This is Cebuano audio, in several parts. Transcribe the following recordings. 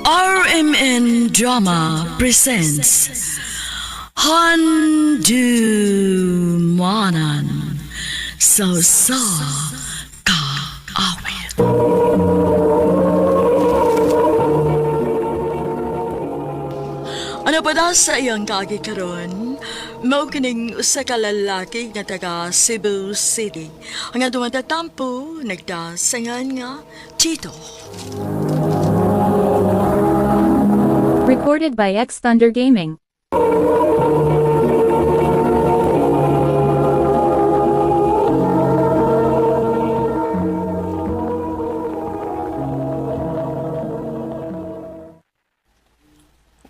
RMN Drama presents Handu Manan So Sa Kaawit. Ano pa na sa iyang kagi karon? Mao kining usa ka lalaki nga taga Cebu City. Ang atong tatampo nagdasangan nga Tito. Recorded by X Thunder Gaming.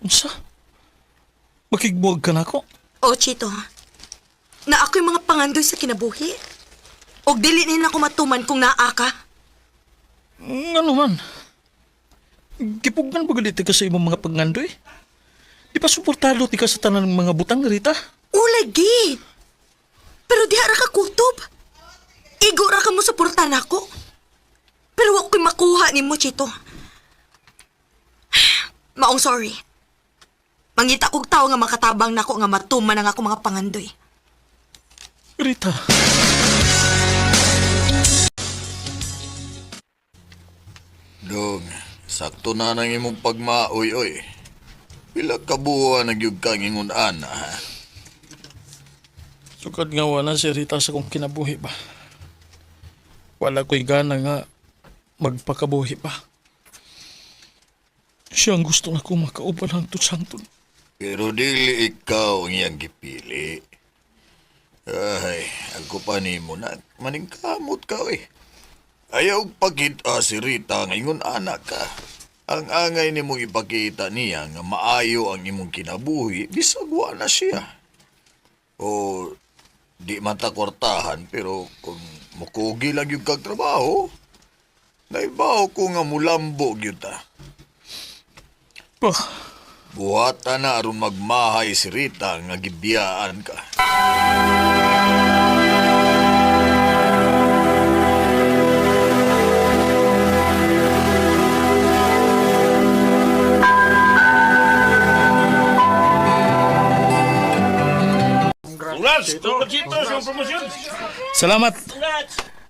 Unsa? Makigbuwag ka na ako? O, Chito, na ako'y mga pangandoy sa kinabuhi. Og dili ni nako matuman kung naa ka. Ano man? Gipugan ba galit ka sa imong mga pagngandoy? Di pa suportado ti ka sa tanan ng mga butang, Rita? Ulagi! Pero diha ra ka kutob. Igo ra ka mo suporta nako. Pero wa ko'y makuha nimo, Chito. Maong sorry. Mangita kog tawo nga makatabang nako nga matuman ang ako mga pangandoy. Rita. Dong, sakto na nang imong pagmaoy oy. Pila ka buwan nagyug kang ingon ana ha? Sukad nga wala si Rita sa kong kinabuhi ba. Wala ko'y gana nga magpakabuhi pa. Siya ang gusto na ko makauban hangtod sa hangtod. Pero dili ikaw ang iyang gipili. Ay, ako pa nimo na maningkamot ka oy. Ayaw pakita si Rita nga ingon ana ka. Ang angay nimong ipakita niya nga maayo ang imong kinabuhi, bisag wa na siya. O di man ta kwartahan pero kung mukugi lang yung kag trabaho, naibaw ko nga mulambo gyud ta. Pa, Buhata na aron magmahay si Rita nga gibiyaan ka. salamat.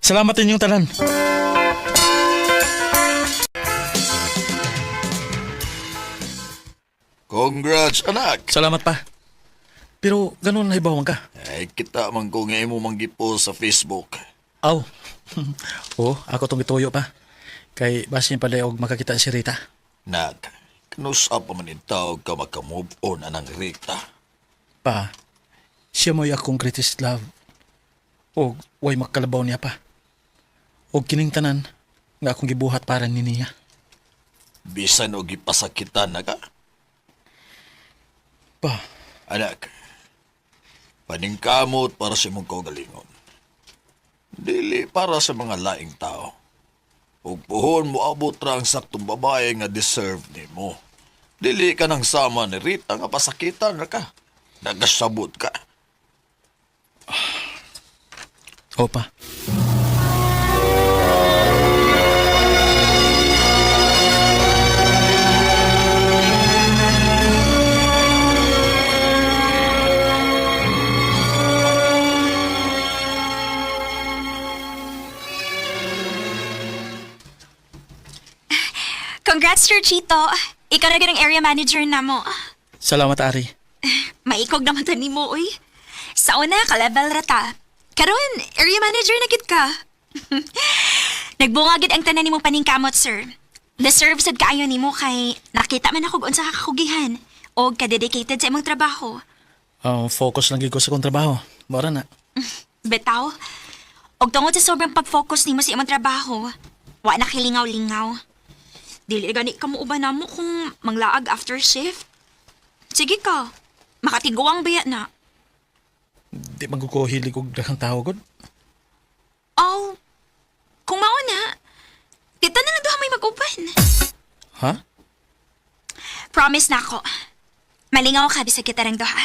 Salamat inyong tanan. Congrats, anak! Salamat pa. Pero ganun na ibawang ka. Ay, kita man ko nga imo manggipo sa Facebook. Aw. Oo, ako tong gituyo pa. Kay basin pa og makakita si Rita. Nak, kanus pa man tawag ka makamove on anang Rita. Pa, siya mo'y akong greatest love. O way makalabaw niya pa. O kining tanan nga akong gibuhat para ni niya. Bisan og gipasakitan na ka. Pa, Anak, paningkamot para sa imong kaugalingon. Dili para sa mga laing tao. Ug puhon mo abot ra ang saktong babae nga deserve nimo. Dili ka nang sama ni Rita nga pasakitan ra ka. Nagasabot ka. opa. Congrats, Sir Chito. Ikaw na ang area manager na mo. Salamat, Ari. Maikog naman ta nimo, uy. Sa una, ka-level ra ta. Karon, area manager na gid ka. Nagbunga gid ang tanan nimong paningkamot, sir. Deserve sad kaayo nimo kay nakita man ako og unsa ka kakugihan og ka-dedicated sa imong trabaho. Focus lang gid ko sa kong trabaho. Mara na. Bitaw, og tungod sa sobrang pag-focus nimo sa imong trabaho, wa na kilingaw-lingaw. Dili gani ka mo uban namo kung manglaag after shift. Sige ka, makatiguang biya na. Di man ko hilig og daghang tao gud. Oh, kung mao na, kita na lang duha may mag-uban. Ha? Promise na ako. Malingaw ka bisag kita rang duha.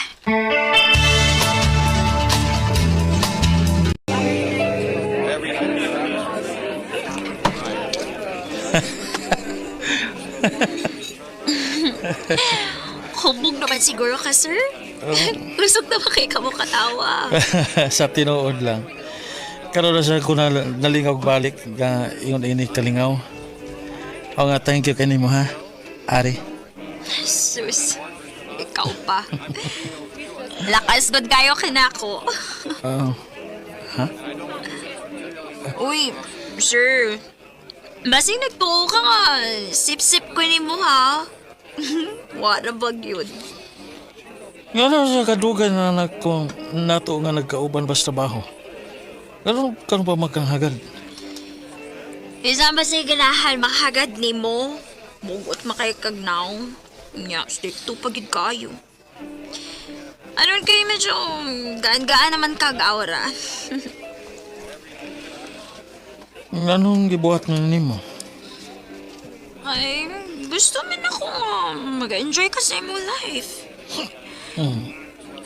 Humog naman siguro ka, sir. Usog naman kay kamo katawa. Sa tinuod lang. Karon na sa ko na, nalingaw balik nga ingon ini kalingaw. O nga thank you kanimo ha. Ari. Sus, ikaw pa. Lakas gud kayo kinako. Oh, Uy, sir. Basing nagtuo ka nga. Sip-sip ko ni mo, ha? Wala bag yun. Ngano sa kadugay na nako nato nga nagkauban bas trabaho. Ngano karon pa magkanghagad? Isa ba sa ganahan makahagad ni mo? Mugot makay kagnaw. Nya, stick to pagid kayo. Anon kayo medyo gaan-gaan naman kag aura. Nganong gibuhat na nimo? Ay, gusto man ako mag-enjoy ka sa imong life.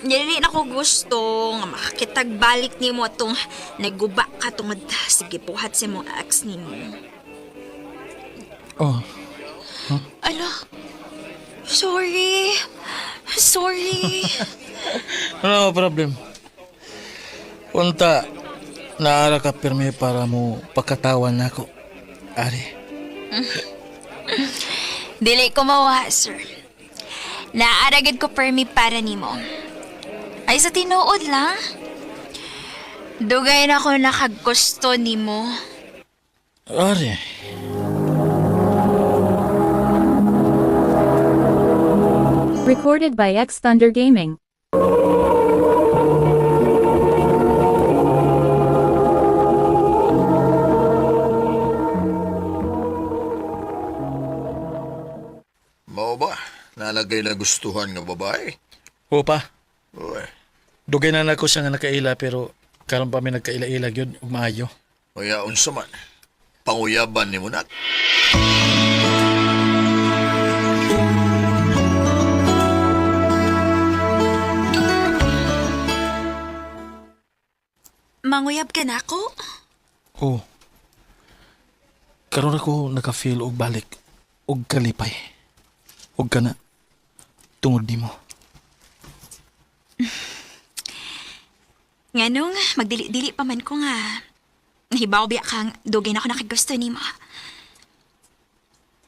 Dili na ko gusto nga makakitagbalik nimo atong naguba ka tungod sa gibuhat sa imong ex nimo. Oh, Ala, sorry. Sorry. ano problem? Unta, naara ka pirmi para mo pagkatawan nako. Ari. Dili ko mawa, sir. Naaragad ko permi para nimo. Ay, sa tinuod lang. Dugay na ko nakagusto nimo. Ari. Recorded by X Thunder Gaming. Mao ba? Nalagay na gustuhan nga babae. O pa, Uy, dugay na nako siya nga nakaila pero karon pa mi nagkaila-ila gyud ug maayo. kaya unsa man. Panguyaban ni mo nak. Manguyab ka na ako? Oh. Karon ako naka-feel og balik og kalipay. Og kana tungod nimo. Nganong magdili-dili pa man ko nga. Nahibaw biya kang dugay na ako nakagusto nimo.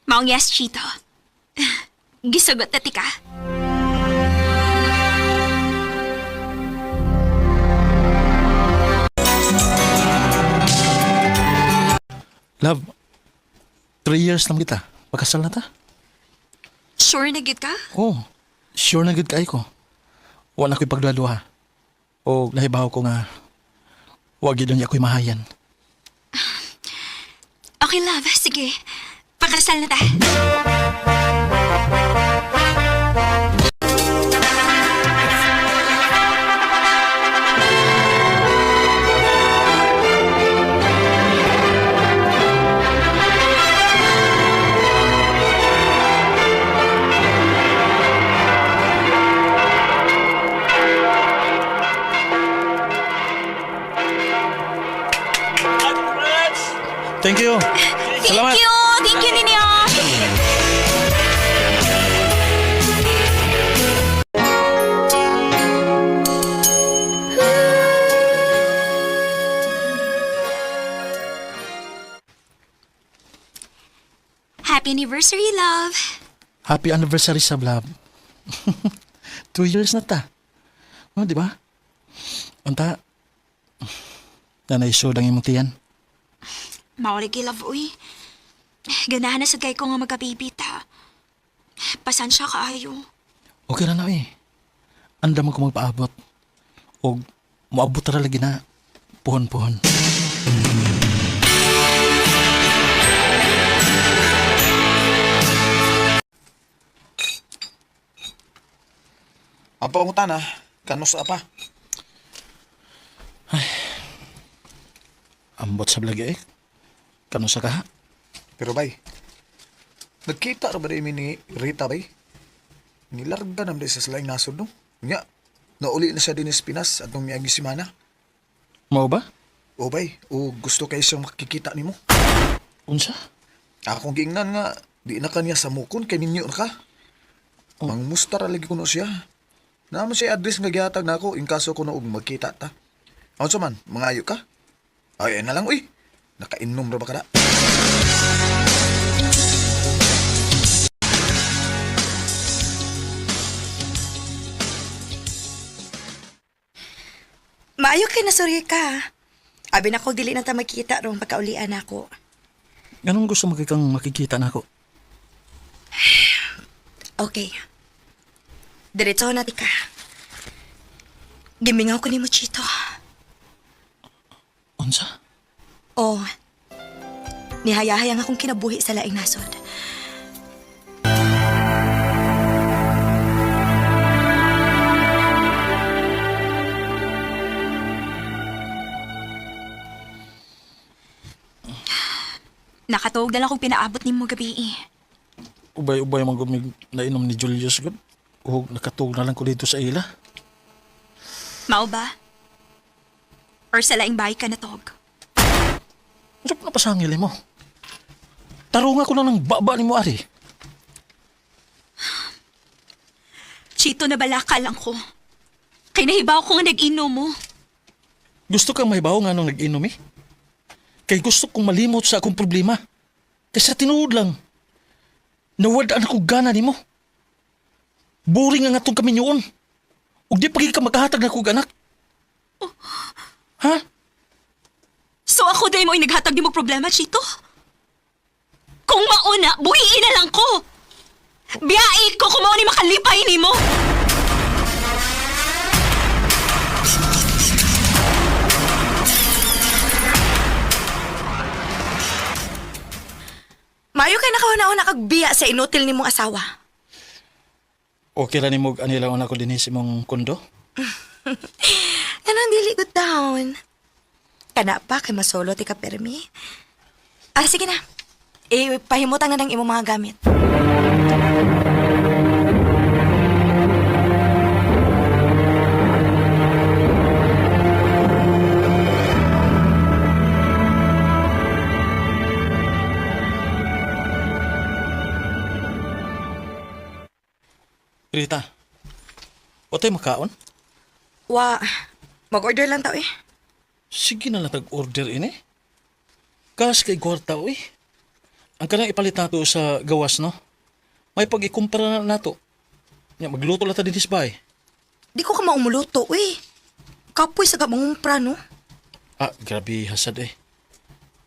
Maong yes, Chito. Gisugot na tika. Love, 3 years lang kita. Pagkasal na ta. Sure na gid ka? Oh, sure na gud kay ko. Wala ko'y pagduha-duha. O nahibaw ko nga wag gyud niya ako'y mahayan. Okay, love. Sige. Pakasal na ta. Thank you. Thank Salamat. you! Thank you ninyo! Happy anniversary, love! Happy anniversary sa love. 2 years na ta. Oh, di ba? Unta, nanay sure ang imong tiyan. Mauli kay love, uy. Ganahan na sa kay ko nga magka-baby ta. Pasansya ka ayo. Okay ra na eh. Andam ko magpaabot. Og moabot ra lagi na. Puhon-puhon. Ang pangutana, kanus apa? Ambot sa lagi eh. Kano sa kaha? Pero bay, nagkita ra ba rin ni Rita bay? Nilarga naman sa sila yung nasod no? Nga, nauli na siya din sa Pinas at nung miagi si Mana. Mao ba? O bay, o gusto kayo siyang makikita nimo. Unsa? Akong giingnan nga, di na kanya sa mukon kay ninyo na ka. Mangmusta ra lagi kuno siya. Naman siya address nga gihatag nako in kaso kuno og magkita ta. Unsa man, mangayo ka? Ay, ay na lang uy. Nakainom ra ba kada? Maayo kay nasurya ka. Abi na ko dili na ta magkita rong pagkaulian nako. Ganun gusto mo kang makikita nako? Okay. Diretso na ti ka. Gimingaw ko nimo, Chito. Unsa? Oh. Nihayahayang akong kinabuhi sa laing nasod. Nakatuog na lang kung pinaabot nimo gabi eh. Ubay-ubay man gumig nainom ni Julius gud. O nakatug na lang ko dito sa ila. Mao ba? Or sa laing bahay ka natog? Unsa pa napasangil mo? Tarunga ko na ng baba ni mo ari. Chito, nabalaka lang ko. Kay nahibaw ko nga nag-inom mo. Gusto kang mahibaw nga nung nag-inom eh. Kay gusto kong malimot sa akong problema. Kaysa tinuod lang. Nawad-an ako gana nimo. Boring ang atong kaminyoon. Ug di pagi ka magkahatag na kog anak. Ha? So ako dahil mo ay naghatag di mo problema, Chito? Kung mauna, buhiin na lang ko! Biyai ko kung mauni makalipay nimo! Maayo kay nakahuna-una kag biya sa inutil nimong asawa. Okay ra nimo anila una ko dinhi sa imong kondo? Kanang dili ko down. Kana pa kay masolo ti ka permi. Ah, sige na. Eh, pahimutan na ng imong mga gamit. Rita. Otay makaon? Wa, mag-order lang tao eh. Sige na lang tag-order ini. Kas kay kwarta uy. Ang kanang ipalit nato sa gawas no. May pag-ikumpara na nato. Nya magluto lang ta dinhi sa bahay. Di ko ka maumuluto eh. Kapoy sa kamangumpra no. Ah, grabe hasad eh.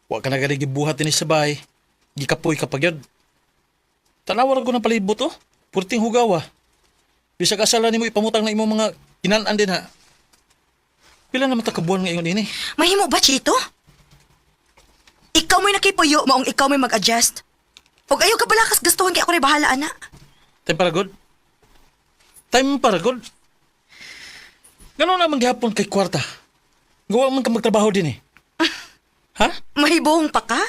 Wa ka na gani gibuhat dinhi sa bahay. Gikapoy ka pa gyud. Tanawa ra ko ng palibot oh. Purting hugawa. Bisag asala nimo ipamutang na imong mga kinan-an din ha. Pila naman ta ka buwan nga ingon ini? Mahimo ba, Chito? Ikaw mo'y nakipuyo, maong ikaw mo'y mag-adjust. Ug ayaw ka balakas gustuhan kay ako rin bahala, ana. Time para good. Time para good. Ganun naman gihapon kay kwarta. Gawa man ka magtrabaho din eh. Ha? Mahibong pa ka?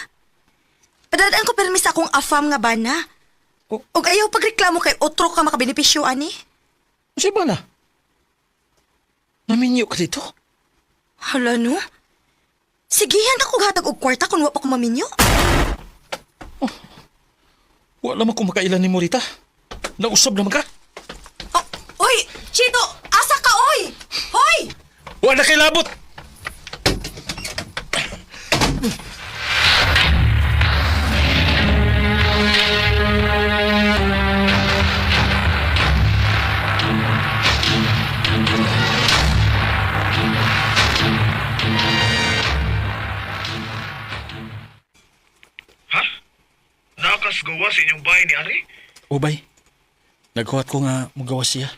Padadaan ko permis sa akong afam nga bana. O- Ug ayaw pagreklamo kay otro ka makabenepisyo, ani. Ano ba na? Naminyo ka dito? Hala, no? Sigihan ako hatag og kwarta kung wa pa ko maminyo. Wala man ko makailan ni Morita. Nausab naman ka. Oh, oy, Chito, asa ka, oy? Hoy! Wala kay labot! Ha? Nakas gawa sa inyong bahay ni Ari? O bay, naghuwat ko nga mugawas siya.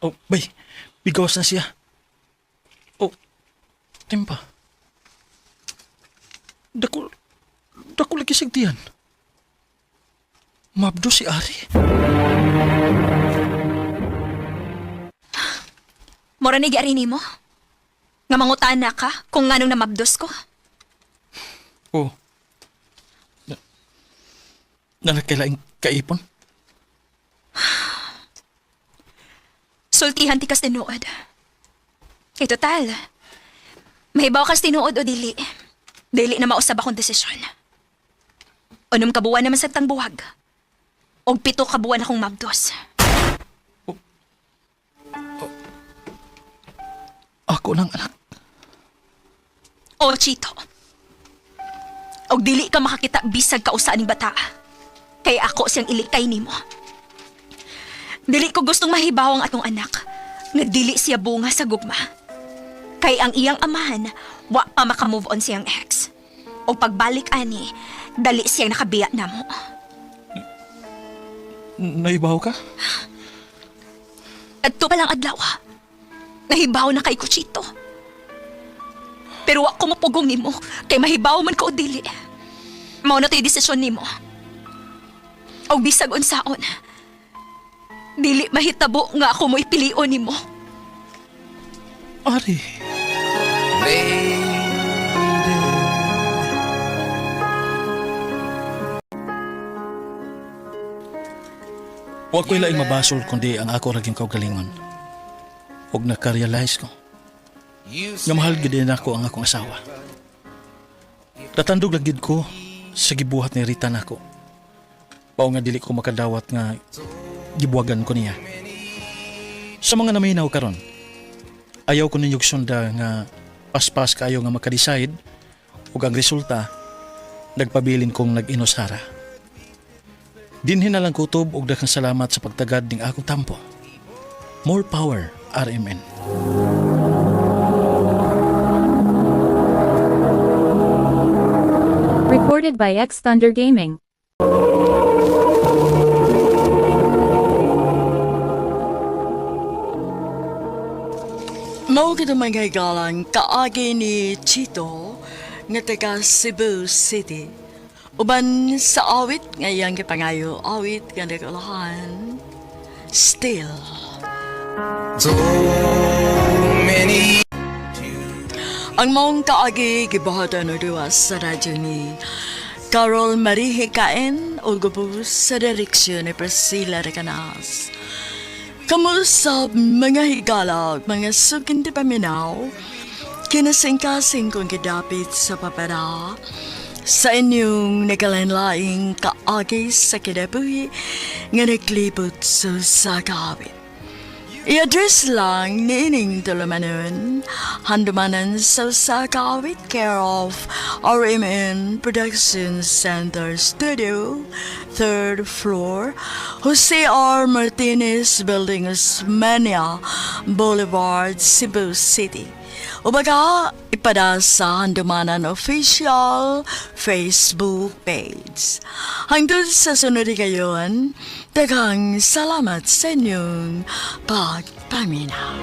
O bay, bigawas na siya. O, timpa. Dako, dako lagi sigdiyan. Mabdo si Ari. Mora ni giari nimo? Nga mangutaan na ka kung nganong namabdos ko? O, na, nalakailaing kaipon? Sultihan ti kas tinuod. Kay total, mahibaw kas tinuod o dili. Dili na mausab akong desisyon. Unom ka buwan naman sa tangbuwag. Og 7 ka buwan akong mabdos. Ako nang anak. O, Chito. Og dili ka makakita bisag kausa ning bata. Kay ako siyang ilikay nimo. Dili ko gustong mahibaw ang atong anak nga dili siya bunga sa gugma. Kay ang iyang amahan, wa pa makamove on siyang ex. O pagbalik ani, dali siyang nakabiya namo. Naibaw ka? Adto pa lang adlaw. Nahibaw na kay Kuchito. Pero wa ko mapugong nimo kay mahibaw man ko o dili. Mao na to'y desisyon nimo. Og bisag unsaon. Dili mahitabo nga ako mo ipilion nimo. Ari. Wa ko'y laing mabasol kundi ang ako raging kaugalingon. Ug nakarealize ko nga mahal gid nako ang akong asawa. Tatandog lang gid ko sa gibuhat ni Rita nako. Pao nga dili ko makadawat nga gibuwagan ko niya. Sa mga naminaw karon, ayaw ko ninyog sunda nga paspas kayo nga makadecide ug ang resulta nagpabilin kong nag-inusara. Dinhi na lang kutob og daghang salamat sa pagtagad ning akong tampo. More power, RMN. Recorded by X Thunder Gaming. Mao gid mga higalang kaagi ni Chito nga taga Cebu City. Uban sa awit nga iyang gipangayo, awit nga nagulahan. Still. Ang maong kaagi gibuhatan og duwa sa radyo ni Carol Marie Hikain o gubos sa direksyon ni Priscilla Recanas. Kamusta mga higalag, mga sukin di paminaw, kinasingkasing kong gidapit sa papara, sa inyong nagalain-laing kaagi sa kinabuhi nga naglibot sa sagawit. I-address lang ni ining tulumanon, handumanan sa Sakawit, care of RMN Production Center Studio, third floor, Jose R. Martinez Building, Osmania Boulevard, Cebu City. O baga, ipada sa Handumanan Official Facebook page. Hangtod sa sunod kayon, daghang salamat sa inyong pagpaminaw.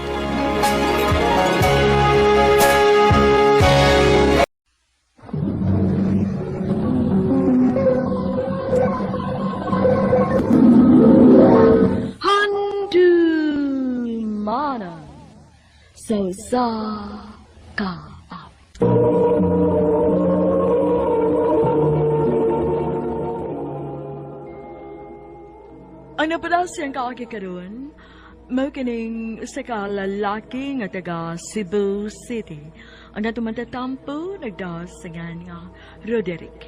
Handumanan sa sa kaawit. Ang napadal siyang kaagi karon, mao kining usa ka lalaki nga taga Cebu City. Ang natumantatampo nagdasangan nga Roderick.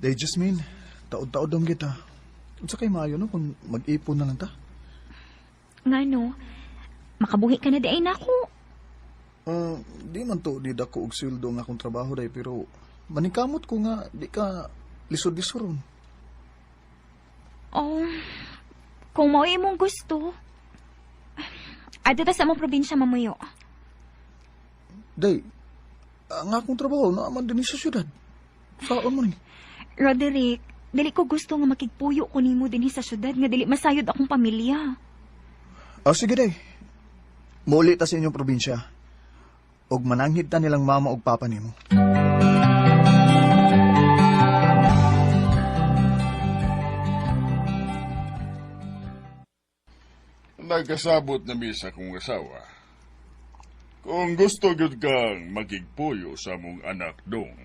Day, Jasmine, taod-taod ang kita. Unsa kay maayo no kung mag-ipon na lang ta? Nga no, makabuhi ka na di ay nako. Di man to di dako og sweldo nga akong trabaho day pero manikamot ko nga di ka lisod-lisoron. Oh, kung mao imong gusto. Adto ta sa among probinsya mamuyo. Day, ang akong trabaho naa man dinhi sa syudad. Saan man ni? Roderick, dili ko gusto nga makigpuyo ko nimo dinhi sa syudad nga dili masayod akong pamilya. Ah, sige day. Muli ta sa inyong probinsya. Og mananghid ta nilang mama og papa nimo. Nagkasabot na mi sa akong asawa. Kung gusto gyud kang makigpuyo sa mong anak dong,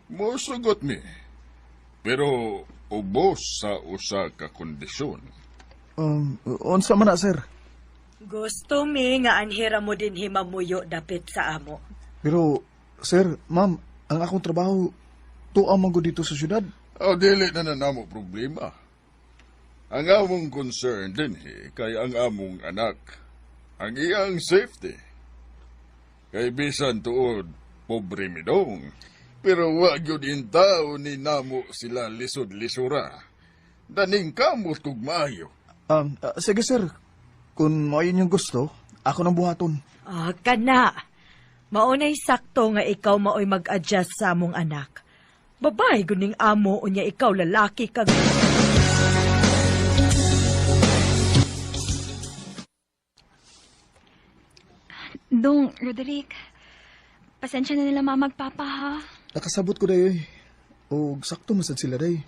mosugot mi. Pero ubos sa usa ka kondisyon. Unsa man na, sir? Gusto mi nga anhira mo din himamuyo dapit sa amo. Pero, sir, ma'am, ang akong trabaho, tuwa man gud dito sa syudad. O dili na na namo problema. Ang among concern dinhi kay ang among anak, ang iyang safety. Kay bisan tuod, pobre mi dong. Pero wa gyud intao ni namo sila lisod-lisura. Daning kamot kog maayo. Sige, sir. Kung mao yung gusto, ako nang buhaton. Ah, kana. Maunay sakto nga ikaw maoy mag-adjust sa among anak. Babae guning amo unya ikaw lalaki kag. Dong, Roderick, pasensya na nila mama magpapa ha. Nakasabot ko day, O sakto masad sila day.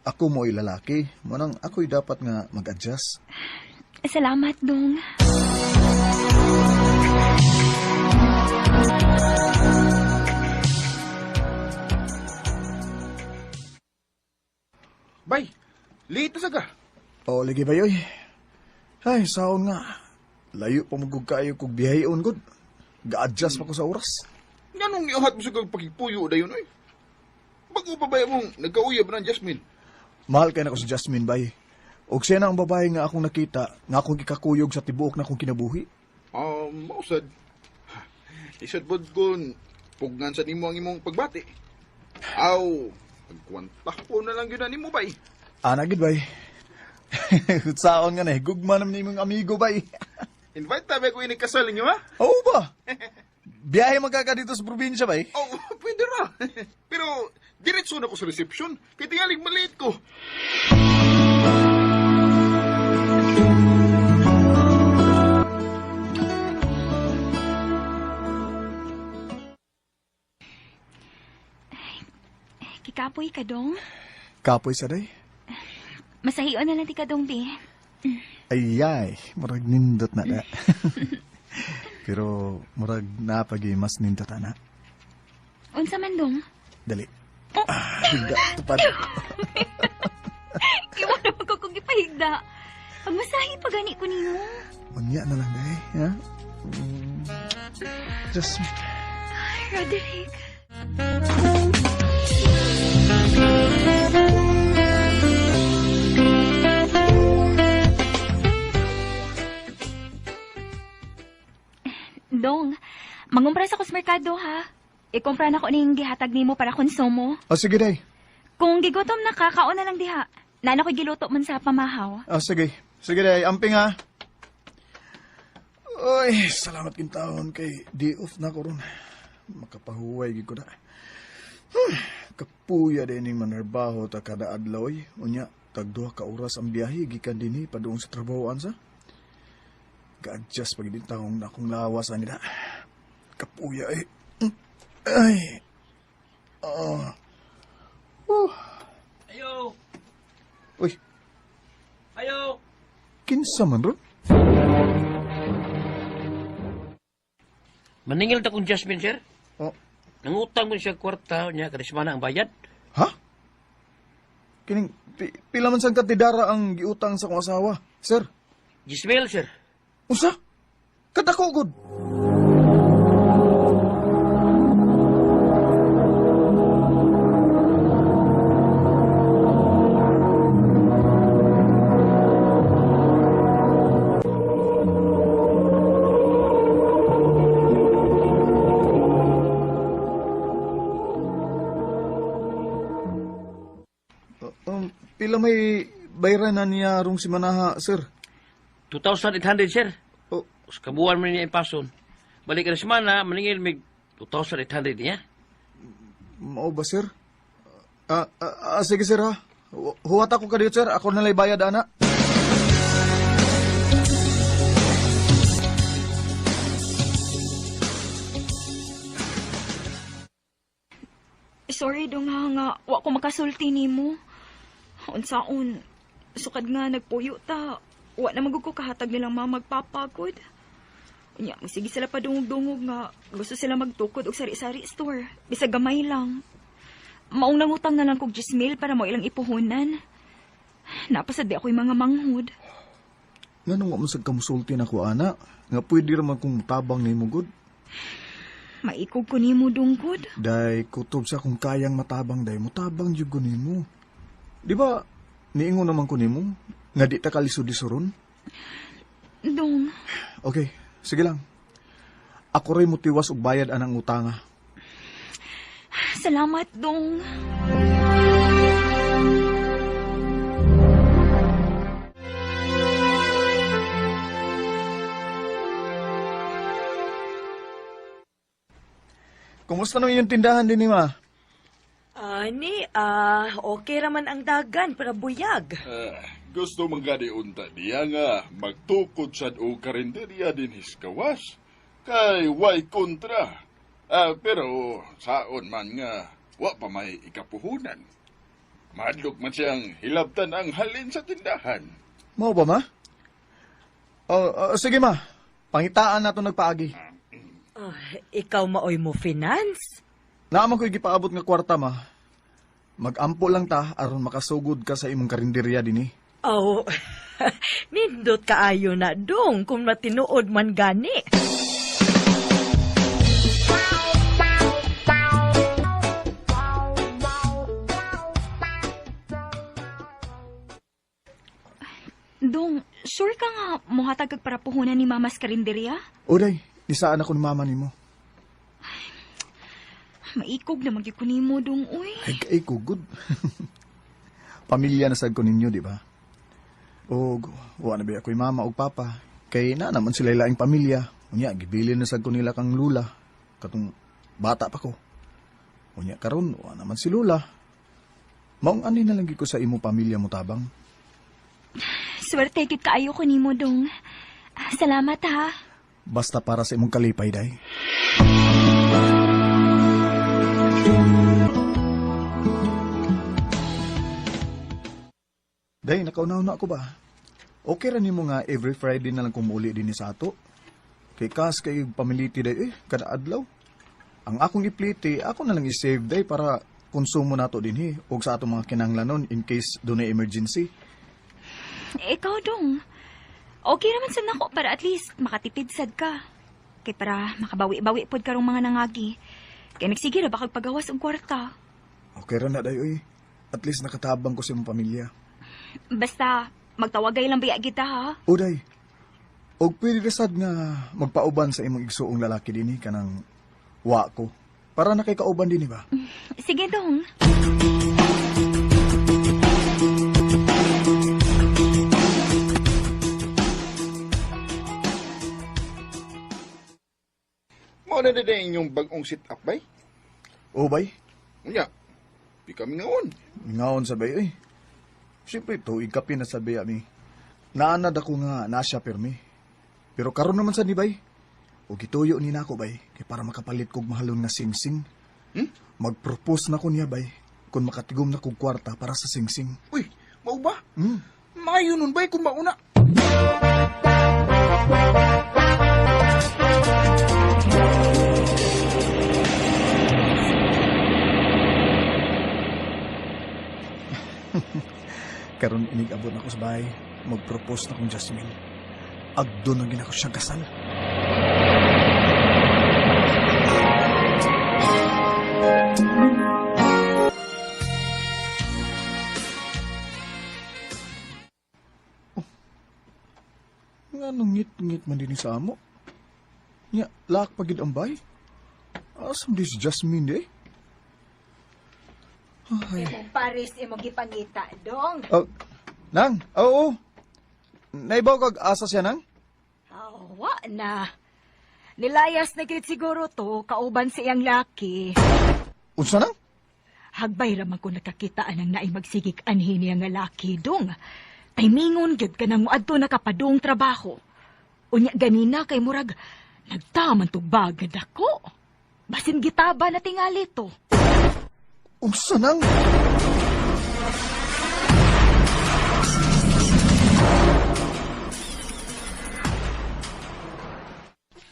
Ako mo'y lalaki, manang ako'y dapat nga mag-adjust. Salamat, Dong. Bay, late na sa ka. O, lagi ba yoy? Ay, saon nga. Layo pa mugug kayo kog biyaheon gud. Ga-adjust pa ko sa oras. Nganong iuhat mo sa kag pagkipuyo dayon oy? Bago pa ba mong nagkauyab na ang Jasmine? Mahal kay nako si Jasmine bay. Og siya na ang babae nga akong nakita nga akong gikakuyog sa tibuok na akong kinabuhi. Mausad. Isad pod kun pugnan sa nimo ang imong pagbati. Aw, pagkwanta po na lang yun na nimo bay. Ana gid bay. Saon nga na, eh, gugma naman imong amigo bay. Invite tabi ko ini kasal ninyo ha? Oo ba? Biyahe man ka dito sa probinsya bay. Oh, pwede ra. Pero diretso na ko sa reception kay tingaling maliit ko. Kikapoy ka, Dong. Kapoy sa day. Masahion na lang ti ka, Dong, bi. Ayay, murag nindot na da. Pero murag napagi mas nindot ana. Unsa man, Dong? Dali. Ah, higda, tupad. Iwan naman ko kung ipahigda. Pagmasahi pa gani ko nimo. Unya na lang day, ha? Just Ay, Roderick. Dong, mangumpra sa kusmerkado ha. Ikumpra na ko ning gihatag nimo para konsumo. Oh, sige day. Kung gigutom na ka, kaon na lang diha. Nana ko'y giluto man sa pamahaw. Oh, sige. Sige day, amping ha. Uy, salamat kintaon kay di off na ko ron. Makapahuway gid ko na. Kapuya din ning manarbaho ta kada adlaw oy. Unya, tag duha ka oras ang biyahe gikan dinhi padung sa trabahoan sa. Ga-adjust pag din taong na akong lawas ani na. Kapuya eh. Ay. Ah. Ayo! Uy, Ayo! kinsa man ron? Maningil ta kong Jasmine, sir. Oh, Nangutang mo siya kwarta niya, karismana ang bayad. ha? Kining pila man sang katidara ang giutang sa akong asawa, sir? Gismail, sir. Unsa? Kadako gud. Pila may bayran na niya rong si Manaha, sir? 2,800, sir. Oh, Sa kabuan man niya ipason. Balik karismana, maningil mig 2,800 niya. Mao ba, sir? Sige, sir, ha? Huwat ako kadiyot, sir. Ako nalay bayad, ana. Sorry dong ha nga, wa ko makasulti nimo. Unsaon, sukad nga nagpuyo ta. Wa na magug ko kahatag nilang mga magpapagod. Unya, sige sila padungog-dungog nga gusto sila magtukod og sari-sari store. Bisag gamay lang. Maong nangutang na lang kog 10,000 para mo ilang ipuhunan. Napasad di ako'y mga manghud. Nganong wa man sad kamusulti nako ana, nga pwede ra man kong tabang nimo gud. Maikog ko nimo dungkod. Day kutob sa kung kayang matabang day, mutabang jud ko nimo. Di ba niingon naman ko nimo nga di ta kalisod-lisuron? Dong, Okay, sige lang. Ako ray motiwas og bayad anang utanga. salamat dong. Kumusta naman yung tindahan din ni ma? Ani, okay raman ang dagan para buyag. Ah, gusto man gani unta niya nga magtukod sad og karinderya din kawas. Kay way kontra. Ah, pero saon man nga wa pa may ikapuhunan. Madlok man siyang hilabtan ang halin sa tindahan. Mao ba ma? Oh, oh, sige ma. Pangitaan nato nagpaagi. Ah, ikaw maoy mo finance. Naaman ko'y gipaabot nga kwarta ma. Magampo lang ta aron makasugod ka sa imong karinderya dinhi. Oh, nindot kaayo na dong kung matinuod man gani. Dong, sure ka nga mohatag kag para puhunan ni Mama sa karinderya? Oday, nisaan ako ni mama nimo. Maikog na magyud ko nimo dong, uy. Ay, kay ko good. Pamilya na sad ko ninyo, di ba? Og wa na ba ako'y mama og papa. Kay na naman sila laing pamilya. Unya gibilin na sad ko nila kang lula katong bata pa ko. Unya karon wa naman si lula. Maong ani na lang gyud ko sa imo pamilya mo tabang. Swerte gid kaayo ko nimo dong. Salamat ha. Basta para sa imong kalipay day. Day, nakauna-una ako ba? Okay ra nimo nga every Friday na lang kung muuli din sa ato. Kay kas kay pamiliti day eh, kada adlaw. Ang akong ipliti, ako na lang i-save day para konsumo nato dinhi og sa atong mga kinahanglanon in case dunay emergency. Ikaw dong. Okay naman sad nako para at least makatipid sad ka. Kay para makabawi-bawi pod karong mga nangagi. Kay nagsige ra ba kag pagawas og kwarta. Okay ra na day oy. At least nakatabang ko sa imong pamilya. Basta magtawagay lang biya kita ha. Uday, og pwede ra sad nga magpauban sa imong igsuong lalaki dinhi kanang wa ko. Para na kay kauban dinhi ba? Sige dong. Mao na din inyong bag-ong sit-up bay. O bay, Unya, di kami ngaon. ngaon sa bay eh. Siyempre tuig kape na sa bay ami. Naanad ako nga na siya pirmi. Pero karon naman sa ni bay. Og gituyo ni nako bay kay para makapalit kog mahalon nga singsing. Magpropose na ko niya bay kung makatigom na kog kwarta para sa singsing. Uy, mao ba? Maayo nun bay kung mauna. Karon inig-abot na ko sa bahay, magpropose na kong Jasmine. Agdo na gina ko siya kasal. Oh, nga nung ngit-ngit man din sa amo. Nya, laak pagid ang bay. Asam this Jasmine eh? Ay. Imong Paris imong gipangita dong. Oh, nang, oo. Naibaw kag asa siya, nang? Oh, wa na. Nilayas na gid siguro to kauban sa iyang laki. Unsa nang? Hagbay ra man ko nakakita anang naay magsigig anhi niya nga laki dong. Taymingon gyud ka nang moadto nakapadung trabaho. Unya ganina kay murag nagtaman tug bag nga dako. Basin gitaba na tingali to. Unsa nang?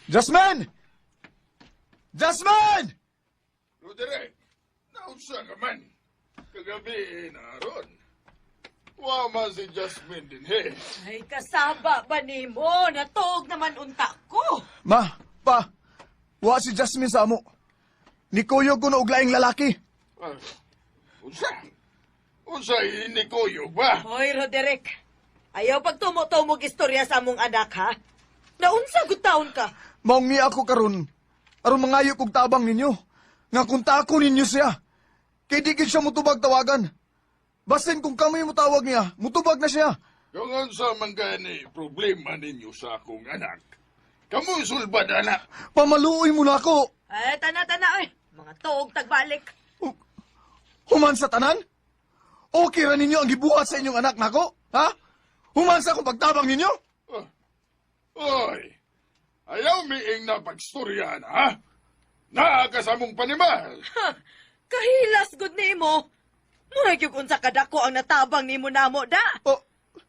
Jasmine! Jasmine! Roderick, naunsa ka man. Kagabi na ron. Wa man si Jasmine din he. Ay, kasaba ba nimo? Natuog naman unta ko. Ma, pa, wa si Jasmine sa amo. Nikuyog ko na og laing lalaki. Ah, unsa? Unsa ini koyo ba? Hoy, Roderick. Ayaw pagtumo-tumog istorya sa among anak, ha? Naunsa gud taon ka? Maong niya ako karon. Aron mangayo kog tabang ninyo. Nga kung tako ninyo siya. Kay di gid siya mutubag tawagan. Basin kung kami mutawag niya, mutubag na siya. Kung unsa man gani problema ninyo sa akong anak, kamo sulbad anak. Pamaluoy mo na ako. Ay, tana-tana, ay. Mga tuog tagbalik. Human sa tanan? Okay ra ninyo ang gibuhat sa inyong anak nako? Ha? Human sa akong pagtabang ninyo? Oy, ayaw miing na pagstorya na, ha? Naa ka sa among panimal. Ha, kahilas gud nimo. Murag yung unsa kadako ang natabang nimo namo da. Oh.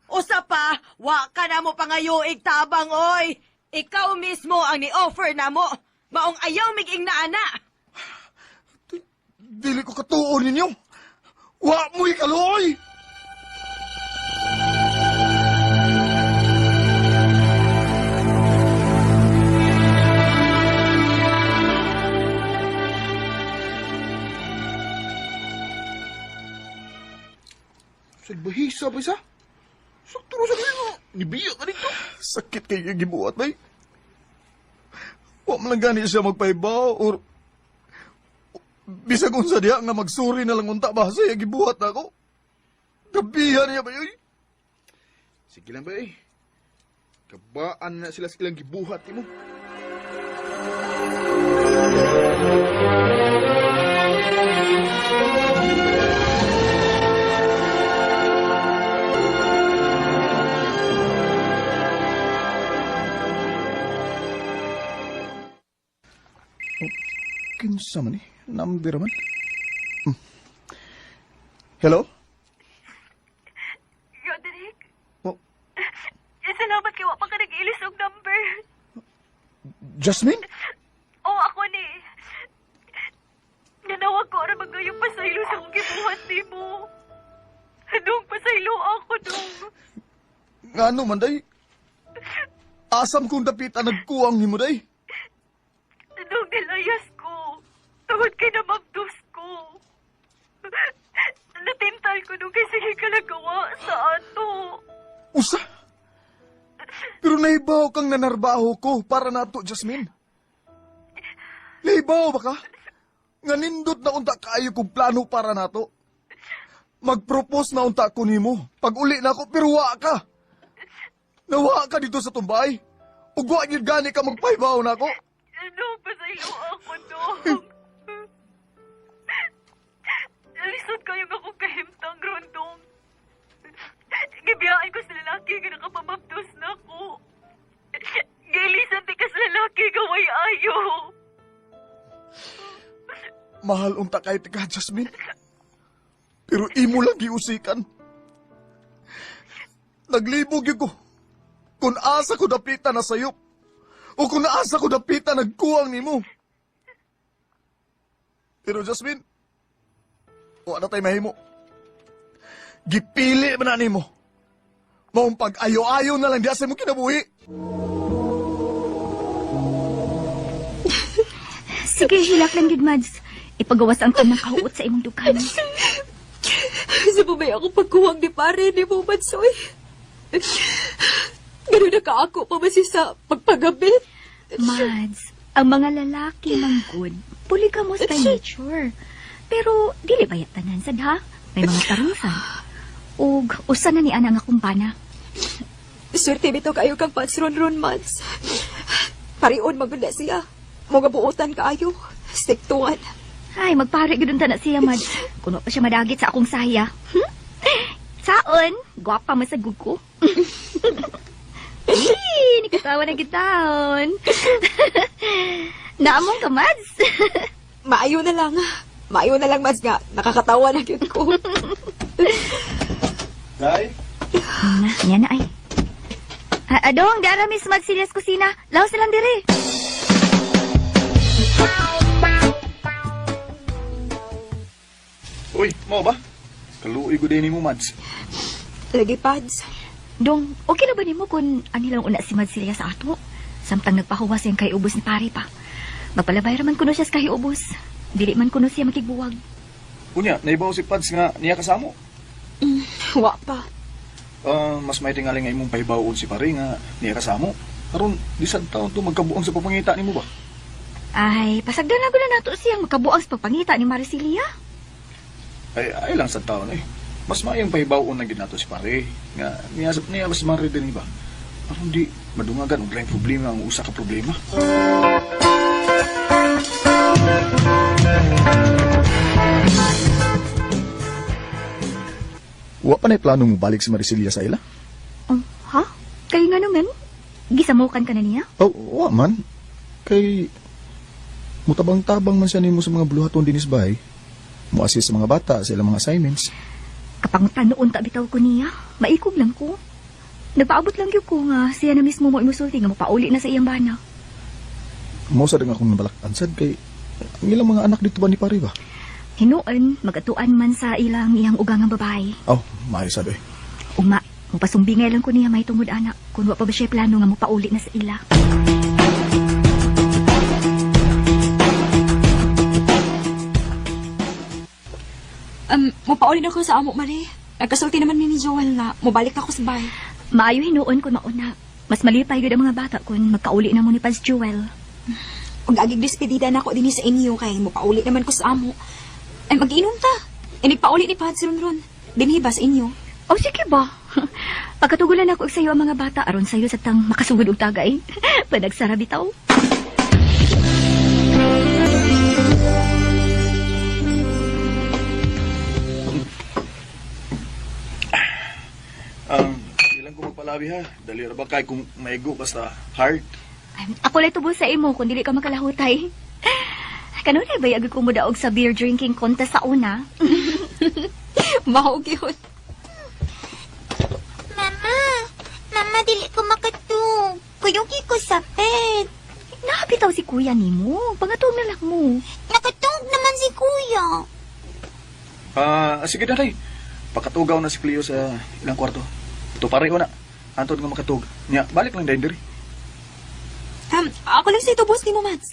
Usa pa, wa ka namo pangayoig tabang oy. Ikaw mismo ang ni-offer namo. Maong ayaw miging na ana. Dili ko katuon ninyo. Wa mo'y kaluoy! Salbahisa pa isa. Sakto sa kanila. Nibiya ka dito. Sakit kay gibuhat, bay. Wa man lang gani siya magpaibaw or bisag unsa diha nga magsuri na lang unta ba sa iya gibuhat nako. Gabihan niya ba yoy? Sige lang ba eh. Kabaan na sila sa ilang gibuhat mo. Kinsa man eh? Number man. Hello? Roderick? Oh. Salamat kay wa pa ka nag-ilis og number. Jasmine? Oo, ako ni. Nanawag ko aron magayong pasaylo sa akong gibuhat nimo. Dong, pasaylo ako, dong. Ngano man day? Asam kong dapitan nagkuwang nimo day? Dong, nilayas ko. Tungod kay namabdos ko. Natintal ko nung kay sige ka nagawa sa ato. Usa! Pero nahibaw kang nanarbaho ko para nato, Jasmine. Nahibaw ba ka? Nga nindot na unta kaayo kong plano para nato. Mag-propose na unta ko nimo. Pag uli na ako, pero wa ka. Nawa ka dito sa tumbay. Ug wa gyud gani ka magpahibaw na ako. Dong, pasaylo ako, dong. Lisod kayo nga akong kahimtang ron, dong. Gibiyaan ko sa lalaki nga nakapamabdos na ako. Gilisan di ka sa lalaki gaway ayo. Mahal unta kay ka, Jasmine. Pero imo lang giusikan. Naglibog yun ko. Kung asa ko dapitan na sayop. O kung asa ko dapitan nagkuwang nimo. Pero Jasmine, wala na tayo mahimo. Gipili man na nimo. Maong pag-ayo-ayo na lang diya sa imong kinabuhi. Sige, hilak lang gid, Mads. Ipagawas ang tanang kahuot sa imong dukan. Sa bumay ako pagkuwang ni pare ni mo, Madsoy. Ganun na kaako pa ba siya sa pagpagabit? Mads, ang mga lalaki manggod, polygamous by nature. Pero dili ba tanan sad ha? May mga tarungsan. Ug usa na ni ana nga kumpana. Swerte bitaw kayo kang pansron-ron, Mads. Parion magud na siya. Mga buotan kaayo. Stiktuan. Ay, magpare gud unta na siya, Mads. Kuno pa siya madagit sa akong saya. Saon, gwapa man sa ko. Ay, nikatawa na gitaon. Naamong ka, Mads. Maayo na lang. Maayo na lang, Mads nga. Nakakatawa na gyud ko. Day? Na, niya na ay. Adong, dara Miss Mads Silas kusina. Laos na lang dire. Uy, mao ba? Kaluoy ko din nimo, Mads. Lagi, Pads. Dong, okay na ba nimo kung anilang una si Madsilia sa ato? Samtang nagpahuwas yang kay ubos ni pare pa. Magpalabay raman kuno siya sa kahiubos. Dili man kuno siya makigbuwag. Unya, naibaw si Pads nga niya kasamo. Wa pa. Mas may tingali nga imong pahibawon si pare nga niya kasamo. Karon di sad taon to magkabuang sa pagpangita nimo ba? Ay, pasagdan na na nato siyang makabuang sa pagpangita ni Maricilia. Ay, ay lang sad taon eh. Mas maayong pahibawon na gid nato si pare nga niya niya mas mare din ba. Aron di madungagan og laing problema ang usa ka problema. Wa pa na'y plano mo balik si Maricilia sa ila? Oh, ha? Kay nga naman, gisamukan ka na niya? Oh, wa man. Kay mutabang-tabang man siya nimo sa mga buluhaton dinis bahay. Mo-assist sa mga bata sa ilang mga assignments. Kapangutan noon ta bitaw ko niya. Maikog lang ko. Nagpaabot lang gyud ko nga siya na mismo mo imusulti nga mopauli na sa iyang bana. Mo sad ang akong nabalak-an sad kay ang ilang mga anak dito ba ni pare ba? Hinuon, magatuan man sa ilang iyang ugangang babae. Oh, maayo sad eh. Uma, mupasumbingay lang ko niya may tungod anak kung wa pa ba siya plano nga mopauli na sa ila. Mopauli na ko sa amo, Mari. Nagkasulti naman mi ni Joel na mobalik na ako sa bahay. Maayo hinuon kung mauna. Mas malipay gyud ang mga bata kung magkauli na mo ni Paz Joel. Ug agig despedida na ako dinhi sa inyo kay mopauli naman ko sa amo. Ay mag-inom ta. Inigpauli ni Pads ron. Dinhi ba sa inyo? Oh, sige ba? Pagkatugulan ako og sayo ang mga bata aron sayo sa tang makasugod og tagay. Panagsara bitaw. Di lang ko magpalabi ha. Dali ra ba kay kung maigo basta heart. Ay, ako lay tubo sa imo kung dili ka makalahutay. Kanunay ba yagod ko mudaog sa beer drinking contest sa una? Mao gyud. Mama, mama, dili ko makatug. Kuyugi ko sa bed. Nabitaw si kuya nimo. Pangatog na lang mo. Nakatug naman si kuya. Sige na day. Pakatugaw na si Cleo sa ilang kwarto. Ito pareho na. Antod nga makatug. Nya, balik lang dahil diri. Ako lang sa itubos ni mo, Mads.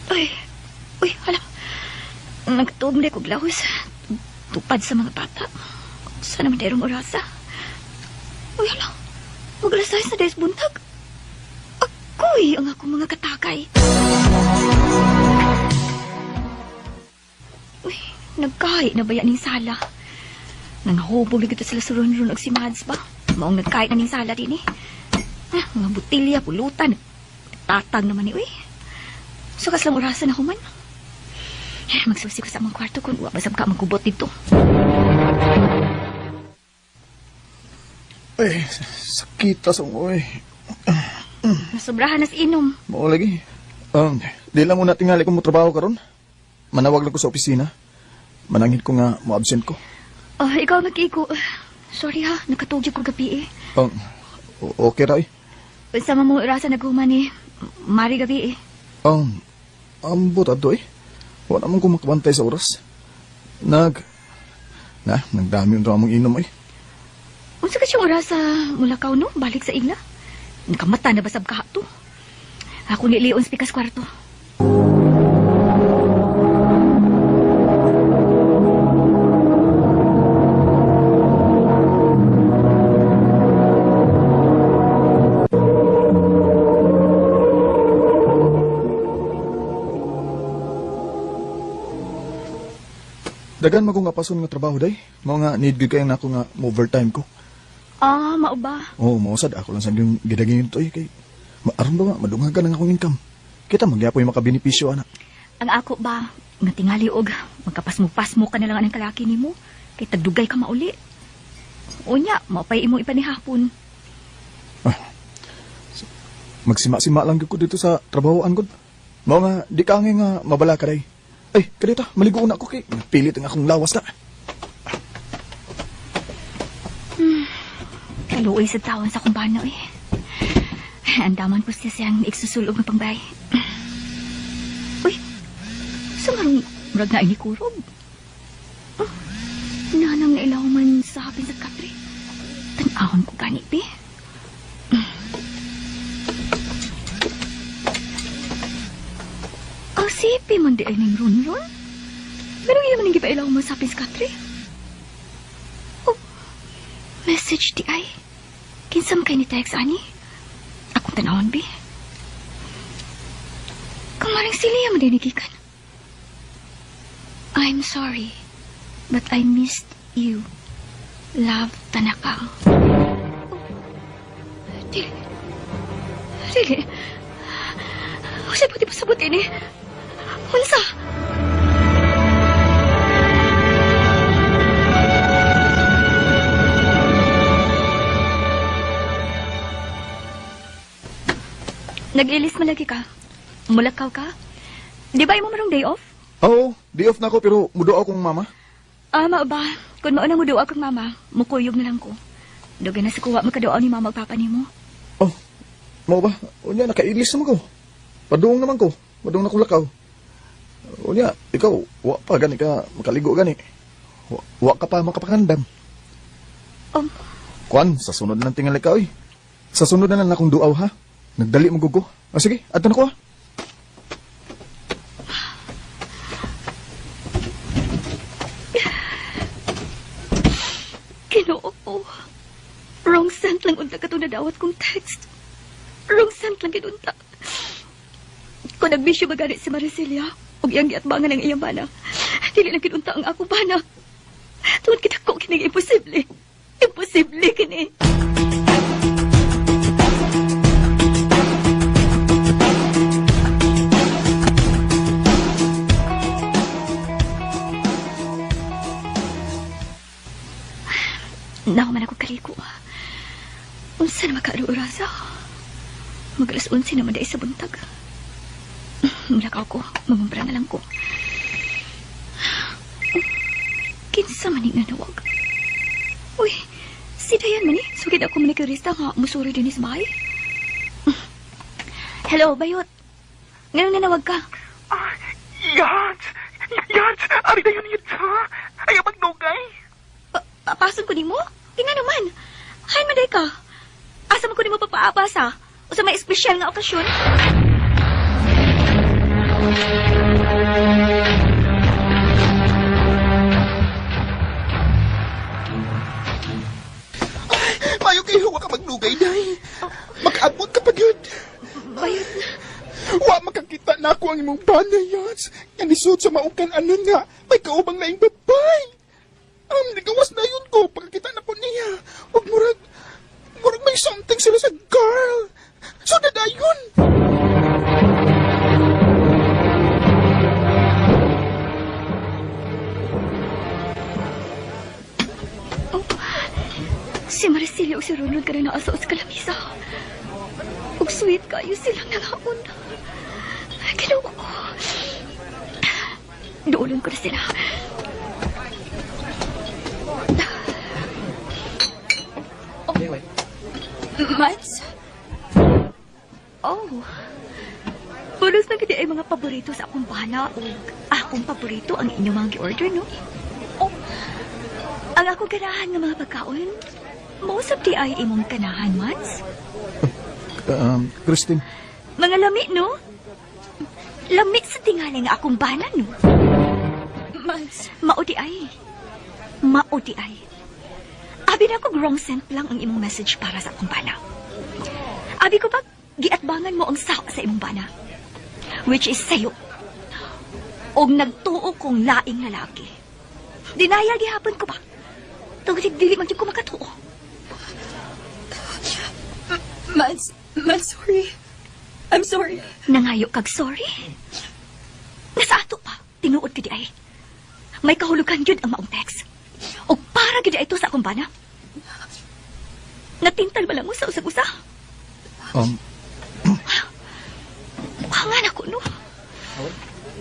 Uy, uy, hala. Nagtuog na kog lahos. Tupad sa mga bata. Sana man derong orasa. Uy, hala. Maglasay sa des buntag. Ako'y ang akong mga katakay. Uy, nagkahi na ba yan ning sala? Nangahubog na kita sila sa ron-ron og si Mads ba? Maong nagkahi na ning sala din eh. Ah, mga butilya, pulutan. Tatag naman ni, uy. Sukas lang orasan ako man. Eh, magsusi ko sa among kwarto kung wa basab ka magubot dito. Ay, sakit ta sa oy. Nasobrahan nas inom. Mao lagi. Di lang muna tingali kung mo trabaho karon. Manawag lang ko sa opisina. Manangin ko nga mo absent ko. Oh, ikaw mag-igo. Sorry ha, nakatugyo ko gabi eh. Okay ra eh. Sama mo orasan naghuman eh. Mari gabi eh. Ambot adto eh. Wala man ko makabantay sa oras. Nagdami unta among inom eh. Unsa ka siyang oras sa mulakaw no? Balik sa ila. Nakamata na basab ka to. Ako ni Leon spikas kwarto. Dagan man ko nga pason nga trabaho day. Mao nga need gyud kayo nako nga mo overtime ko. Ah, mao ba? Oo, mao sad ako lang sad yung gidagin to eh kay aron ba madunghagan ang akong income. Kita magyapoy makabenepisyo ana. Ang ako ba, nga tingali og magkapasmo-pasmo ka na lang anang kalaki nimo kay tagdugay ka mauli. Unya, mao pay imong ipanihapon. Magsima-sima lang gyud ko dito sa trabahoan gud. Mao nga di ka angay nga mabala ka day. Ay, kadita, maligo na ako kay napilit ang akong lawas na. Kaluoy sa tawon sa kumbana eh. Andaman ko siya siyang igsusulog ng pangbay. Uy, sa marong murag na ini kurob. Oh, nanang nailaw man sa hapin sa katre. Tan-ahon ko gani, be. Ang sipi man di ay ning ronron. Pero iya man ang gipailaw mo sa hapin sa katre. Oh, message di ay. Kinsa man kay ni text ani? Akong tanawon, be. Kamaring silya man din gikan. I'm sorry, but I missed you. Love, Tanaka. Oh, dili. Dili. Unsa pati pasabot ini? Unsa? Nag-ilis malagi ka. Mulakaw ka. Di ba imo marong day off? Oo, day off na ako pero muduaw akong mama. Ah, mao ba? Kung mauna mo duwa kang mama, mukuyog na lang ko. Dugay na sa kuwa makaduaw ni mama ug papa nimo. Oh, mao ba? Unya, nakailis naman ko. Paduong naman ko. Paduong na ko lakaw. Unya, ikaw, wa pa gani ka makaligo gani. Wa ka pa makapakandam. Kwan, sa sunod na lang tingali ka, oy. Sa sunod na lang akong duaw, ha? Nagdali mo gugo. O sige, ato na ko, ha? Ginoo ko. Wrong sent lang unta katong nadawat kong text. Wrong sent lang gid unta. Kung nagbisyo magani si Maricilia, ug iyang giatbangan ang iyang bana, dili lang gid unta ang akong bana. Tungod kita ko kining imposible. Imposible kini. Nahuman ako kaliko. Unsa na makaaro-orasa? Mag-alas 11 naman dahil sa buntag. Mulakaw ko. Mamumbra na lang ko. Kinsa man ning nanawag? Uy, si Dayan man eh. Sugid ako manicurista nga musuri din is bahay. Hello, Bayot. Ngano nanawag ka? Yats! Yats! Ari dayon yun ha? Ayaw magnugay. Papason ko nimo? Tingnan naman. Hay maday ka. Asa man ko nimo papaabas ha? O sa may espesyal nga okasyon? Mayo kayo, wa ka magnugay, day. Makaabot ka pa gyud. Bayot. Wa makakita na ako ang imong bana, Yats. Nga nisud sa maukan anon nga, may kaubang laing babay. Nagawas na yun ko, pagkakita na po niya. Ug murag may something sila sa girl. So nadayon. Oh, si Maricilla o si Ronald ka rin naasa sa kalamisa. Ug sweet kayo silang nangaon. Ginoo ko. Duolon ko na sila. Oh. Mads? Oh. Pulos na gid ay mga paborito sa akong bana ug akong paborito ang inyong mga gi-order, no? Oh. Ang akong ganahan nga mga pagkaon, mausap di ay imong ganahan, Mads? Christine. Mga lami, no? Lami sa tingali nga akong bana, no? Mads. Mao di ay. Mao di ay. Abi na ko wrong sent lang ang imong message para sa akong bana. Abi ko ba, giatbangan mo ang sao sa imong bana? Which is sayo. Og nagtuo kong laing lalaki. Dinaya gihapon ko ba? Tungod dili man gyud ko makatuo. Mads, sorry. I'm sorry. Nangayo kag sorry? Nasa ato pa, tinuod gid ay. May kahulugan gyud ang maong text. Og para gid ito sa akong bana. Natintal ba lang mo sa usag-usa? Mukha nga na ko, no?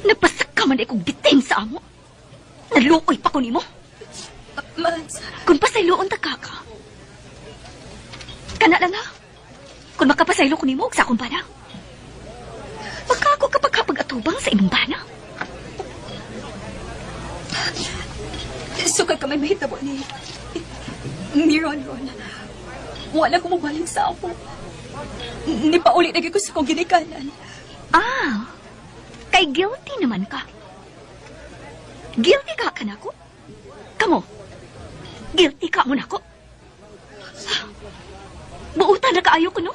Nagpasak ka man kong bitin sa amo. Naluoy pa ko nimo. Mads. Kung pasayloon ta ka ka. Kana lang ha. Kung Kung makapasaylo ko nimo og sa akong bana. Magkaako kapag kapag atubang sa imong bana. Sukad ka may mahitabo ni Ronron. Wala ko mabalik sa ako. Nipauli na gyud ko sa kong ginikanan. Ah, kay guilty naman ka. Guilty ka kanako? Kamo, guilty ka mo nako? Buutan na kaayo ko, no?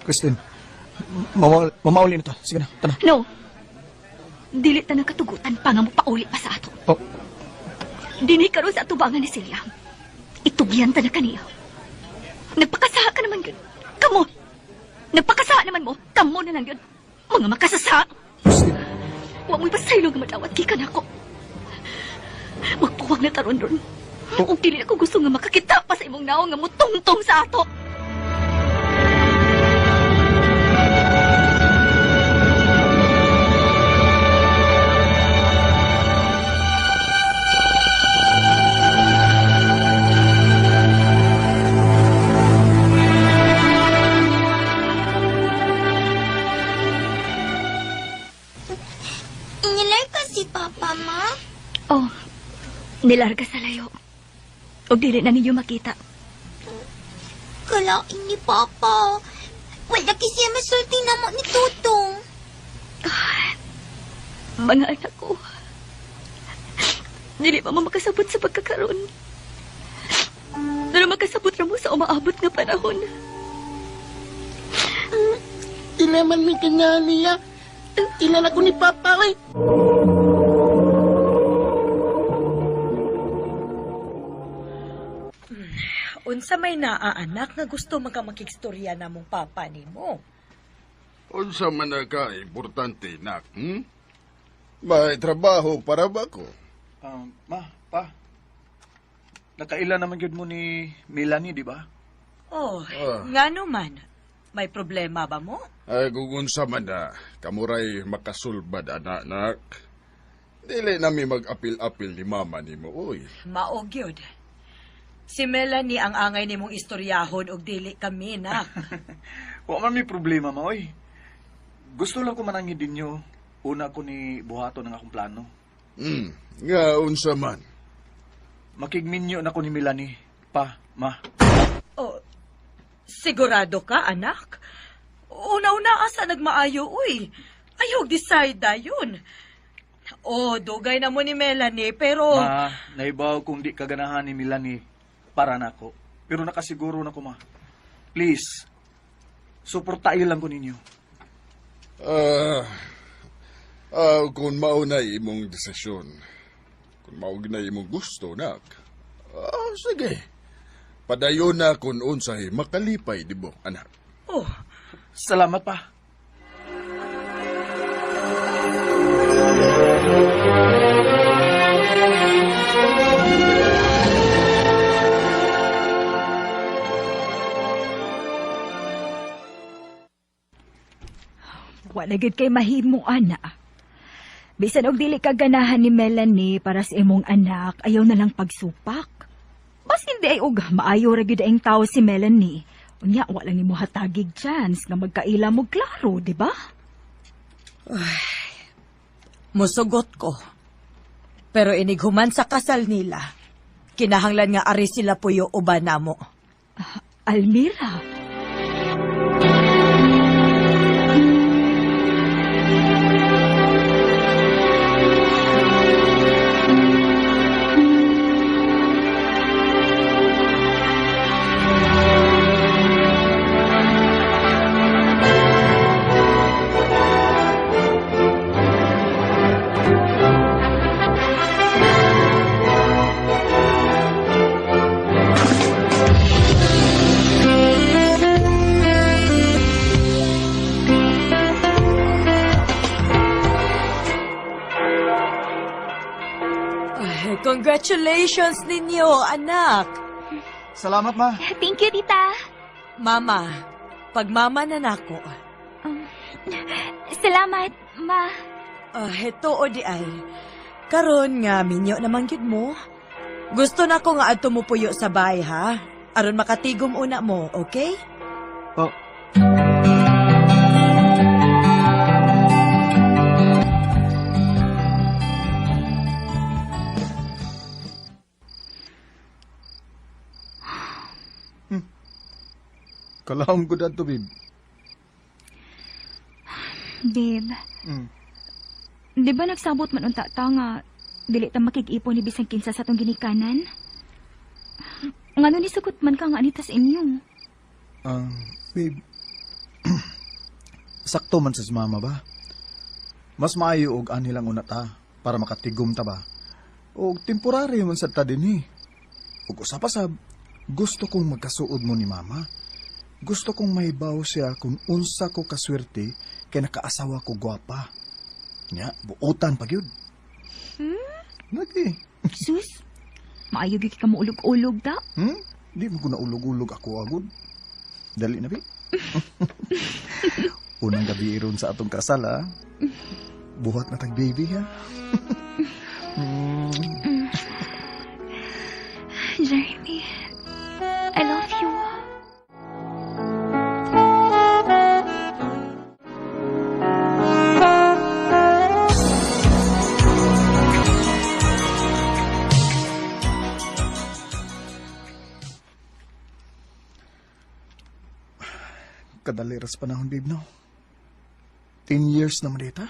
Christine, mamauli na ta. Sige na, tana. No. Dili ta na katugutan pa nga mo pauli pa sa ato. Oh. Dinhi karon sa atubangan ni Celia. Itugyan ta na kaniya. Nagpakasaha ka naman yun. Kamo. Nagpakasaha naman mo. Kamo na lang yun. Mga makasasa. Wa mo'y pasaylo nga madawat gikan ako. Magpuwag na taron ron. Kung dili ako gusto nga makakita pa sa imong naong nga mutungtong sa ato. Nilarga si Papa, Ma? Oh, nilarga sa layo. Og dili na ninyo makita. Kalain ni Papa. Wala kasi siya masulti na mo ni Tutong. Mga anak ko, dili pa mo makasabot sa pagkakaroon. Pero makasabot ra mo sa umaabot nga panahon. Dili man mi kanya niya. Kilala ko ni Papa, oy. Unsa may naa anak nga gusto magkamakigstorya na mong papa nimo? Unsa man na ka importante, nak, May trabaho para ba ko? Ma, pa. Nakaila naman gyud mo ni Melanie, di ba? Oh, Ah. ngano man? May problema ba mo? Ay, kung unsa man na, kamuray makasulbad, anak, nak. Dili nami mag-apil-apil ni mama nimo, uy. Mao gyud. Si Melanie ang angay nimong istoryahon og dili kami, nak. Wa man may problema, ma, oy. Gusto lang ko manangid ninyo. Una ko ni buhaton ang akong plano. Nga unsa man. Makigminyo na ko ni Melanie. Pa, ma. Oh, sigurado ka, anak? Una-una asa nagmaayo, uy. Ayaw decide dayon. Oh, dugay na mo ni Melanie, pero... Ma, naibaw kung di kaganahan ni Melanie para nako. Pero nakasiguro na ko, ma. Please, suportahin lang ko ninyo. Kung mao na imong desisyon, kung mao na imong gusto, nak, sige. Padayon na kung unsay makalipay, di mo, anak. Oh. Salamat pa. Wala gid kay mahimo, ana. Bisan og dili ka ganahan ni Melanie para sa imong anak, ayaw na lang pagsupak. Bas hindi ay og maayo ra gyud ang tao si Melanie. Unya wala nimo hatagig chance nga magkaila mo klaro, di ba? Ay, musugot ko. Pero inighuman sa kasal nila, kinahanglan nga ari sila puyo uban namo. Almira. Ay, congratulations ninyo, anak. Salamat, ma. Thank you, tita. Mama, pagmama na nako. Salamat, ma. Heto o di ay. Karon nga minyo naman gyud mo. Gusto na ko nga adto mo puyo sa bahay, ha? Aron makatigom una mo, okay? Oh, Kalahom ko dadto, babe. Babe, di ba nagsabot man unta ta nga dili ta makig-ipon ni bisan kinsa sa atong ginikanan? Ngano ni sugot man ka nga anita sa inyo? Babe, sakto man sa si mama ba? Mas maayo og anhi lang una ta para makatigom ta ba? Og temporary man sad ta dinhi. Ug usa pa sab, gusto kong magkasuod mo ni mama. Gusto kong mahibaw siya kung unsa ko kaswerte kay nakaasawa ko gwapa. Nya, buotan pa gyud. Lagi. Sus, maayo gyud ka moulog-ulog ta. Di mo ko naulog-ulog ako agud. Dali na, bi. Unang gabi ron sa atong kasal, ha? Buhat na tag baby, ha? Jeremy, I love you. Kadali ras panahon, babe, no? 10 years na man dita.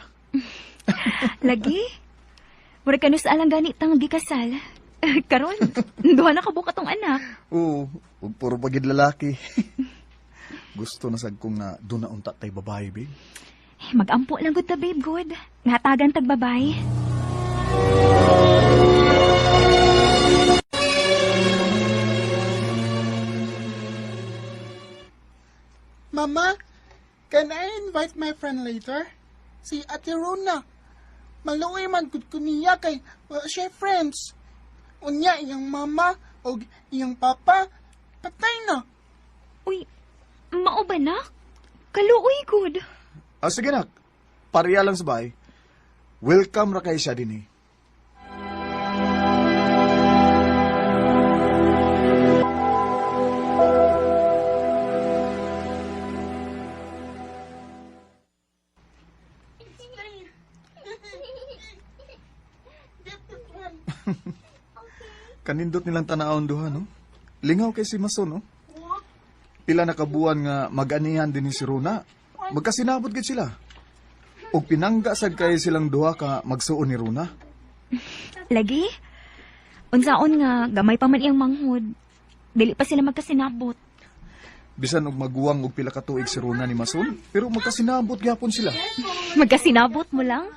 Lagi? Murag kanus alang gani tang gikasal. Karon, duha na ka buok atong anak. Oo, ug puro pagid lalaki. Gusto na sad kong na doon na unta tay babae, babe. Eh, magampo lang gud ta, babe, good. Ngatagan tag babay. Mama, can I invite my friend later? Si Ate Rona. Maluoy man gud ko niya kay wa siya friends. Unya iyang mama og iyang papa patay na. Uy, mao ba na? Kaluoy gud. Ah, sige nak. Pareha lang sa bahay. Welcome ra kay siya din eh. Kanindot nilang tanawon duha, no? Lingaw kay si Mason, no? Pila na kabuan nga mag-anihan din ni si Rona. Magkasinabot gid sila. Og pinangga sad kay silang duha ka magsuon ni Rona. Lagi? Unsaon nga gamay pa man iyang manghod. Dili pa sila magkasinabot. Bisan og maguwang og pila ka tuig si Rona ni Mason, pero magkasinabot gyapon sila. Magkasinabot mo lang?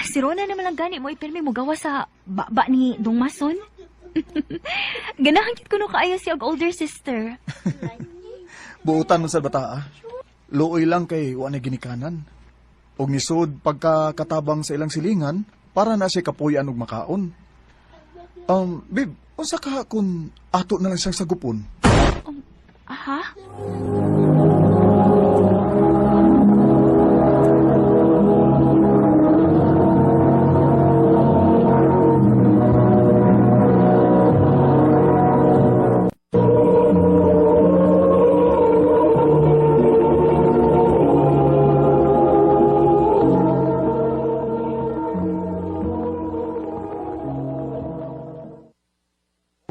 Si Rona naman lang gani mo ipirmi mo gawa sa baba ni Dong Mason. Ganahan gid kuno kaayo siya og older sister. Buotan man sa bata, ah. Luoy lang kay wa na ginikanan. Og nisod pagkakatabang sa ilang silingan para na siya kapuyan og makaon. Babe, unsa ka kung ato na lang siyang sagupon? Aha?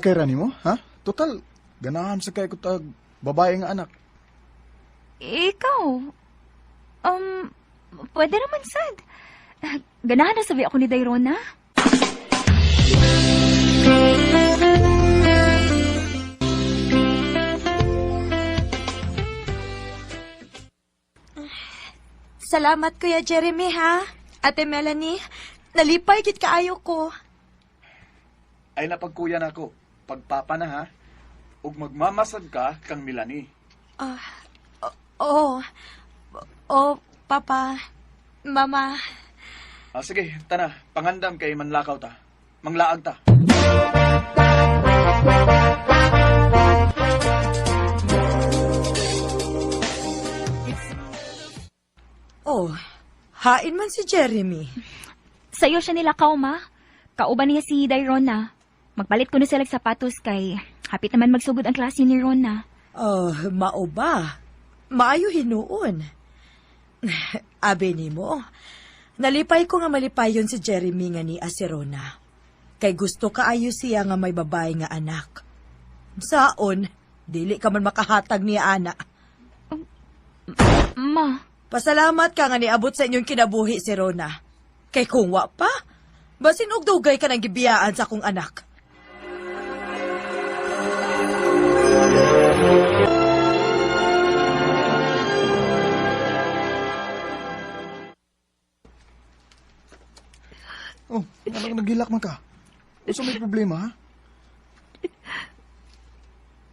Okay ra nimo, ha? Total, ganahan sa kay ko tag babae nga anak. Ikaw? Pwede naman sad. Ganahan na sabi ako ni Dairona. Salamat, Kuya Jeremy, ha? Ate Melanie, nalipay gid kaayo ko. Ay napagkuya na ako. Pagpapa na ha. Ug magmamasad ka kang Melanie. Ah, oh, oh, Papa, Mama. Ah, sige, tana, pangandam kay manlakaw ta. Manglaag ta. Oh, hain man si Jeremy. Sa'yo siya nilakaw, ma. Kauban niya si Dairona. Magpalit ko na sila sapatos kay hapit naman magsugod ang klase ni Rona. Oh, mao ba? Maayo hinuon. Abe nimo. Nalipay ko nga malipayon si Jeremy nga ni Aserona. Kay gusto kaayo siya nga may babae nga anak. Saon, dili ka man makahatag niya ana. Ma. Pasalamat ka nga niabot sa inyong kinabuhi si Rona. Kay kung wa pa, basin og dugay ka nang gibiyaan sa akong anak. Oh, anong naghilak man ka? Unsa may problema, ha?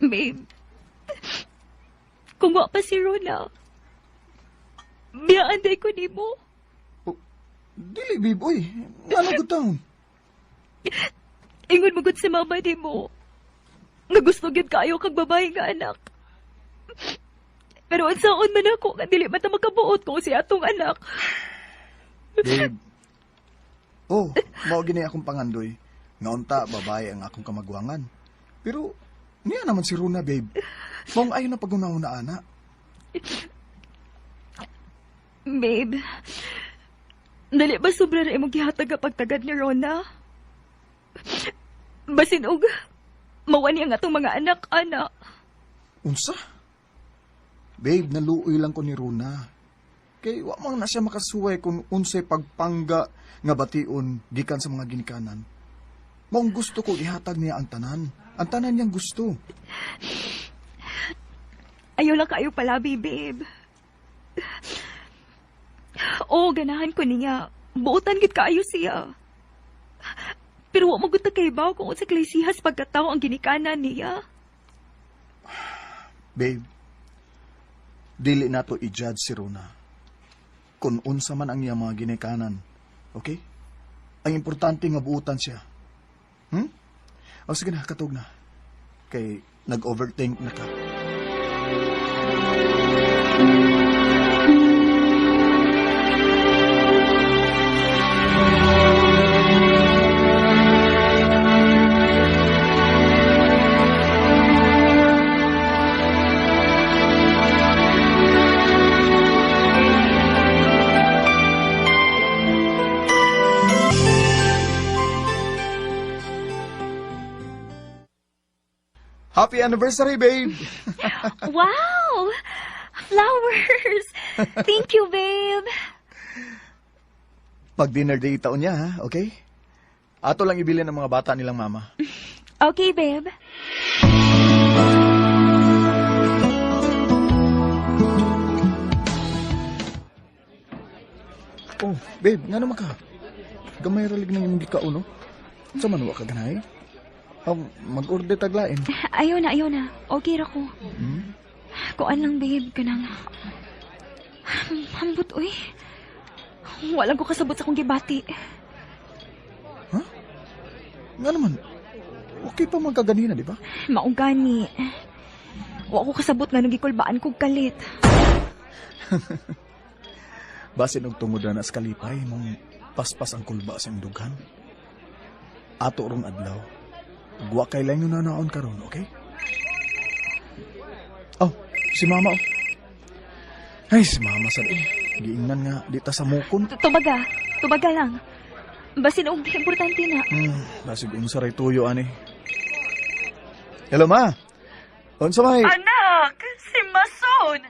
Babe. Kung wa pa si Rona, biyaan day ko nimo. Dili, babe, oy. Ano gud taon? Ingon mo gud si mama nimo. Nga gusto gyud kaayo kag babae nga anak. Pero unsaon man ako nga dili man ta makabuot kung si atong anak. Babe. Oh, mao gini akong pangandoy. Nga unta babae ang akong kamagwangan. Pero niya naman si Runa, babe. Maong ayo na pagunahon na ana. Babe, dali ba sobra ra imong gihatag ang pagtagad ni Rona? Basin og mawa niya nga atong mga anak, ana. Unsa? Babe, naluoy lang ko ni Runa. Kay wa man na siya makasuway kung unsay pagpangga nga bation gikan sa mga ginikanan. Maong gusto ko ihatag niya ang tanan. Ang tanan niyang gusto. Ayaw lang kayo palabi, babe. Oo, ganahan ko niya. Buotan gid kaayo siya. Pero wa magud ta kahibaw kung unsa klasihas pagkatao ang ginikanan niya. Babe, dili nato i-judge si Rona. Kung unsa man ang iyang mga ginikanan. Okay? Ang importante nga buutan siya. O sige na, katog na. Kay nag-overthink na ka. Happy anniversary, babe! Wow! Flowers! Thank you, babe. Pag dinner day taon niya, ha? Okay? Ato lang ibilin ng mga bata nilang mama. Okay, babe. Oh, babe, nga naman ka. Gamay ralig ng imong gikaon, no? Sa man wa ka ganahe? Oh, mag-order taglain. Ayaw na, ayaw na. Okay ra ko. Hmm? Kuan lang, babe. Kanang... Hambot, uy. Walang ko kasabot sa akong gibati. Nga naman, okay pa man kaganina, di ba? Maugani. Wa ko kasabot nga nung gikulbaan kog kalit. Basin og tungod na sa kalipay mong paspas ang kulba sa imong dughan. Ato rong adlaw. Ugwa kay lang yung nanaon karon, okay? Oh, si mama oh. Ay, si mama sa eh. Giingnan nga, di ta sa mukon. Tubaga. Tubaga lang. Basin og importante na. Basig unsa ray tuyo ani. Hello ma. Unsa may? Anak, si Mason.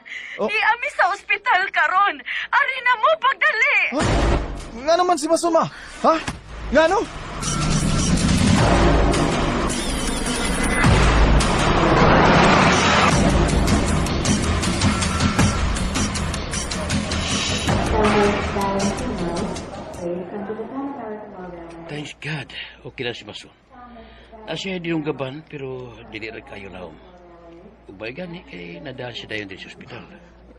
Oh. Di ami sa ospital karon. Ari na mo pagdali. Nga naman si Mason ma. Ha? Nga no? Thanks God. Okay na si Mason. Asya di yung gaban, pero dili ra kayo naom. Ubay gani, kay nadaan siya dayon din sa ospital.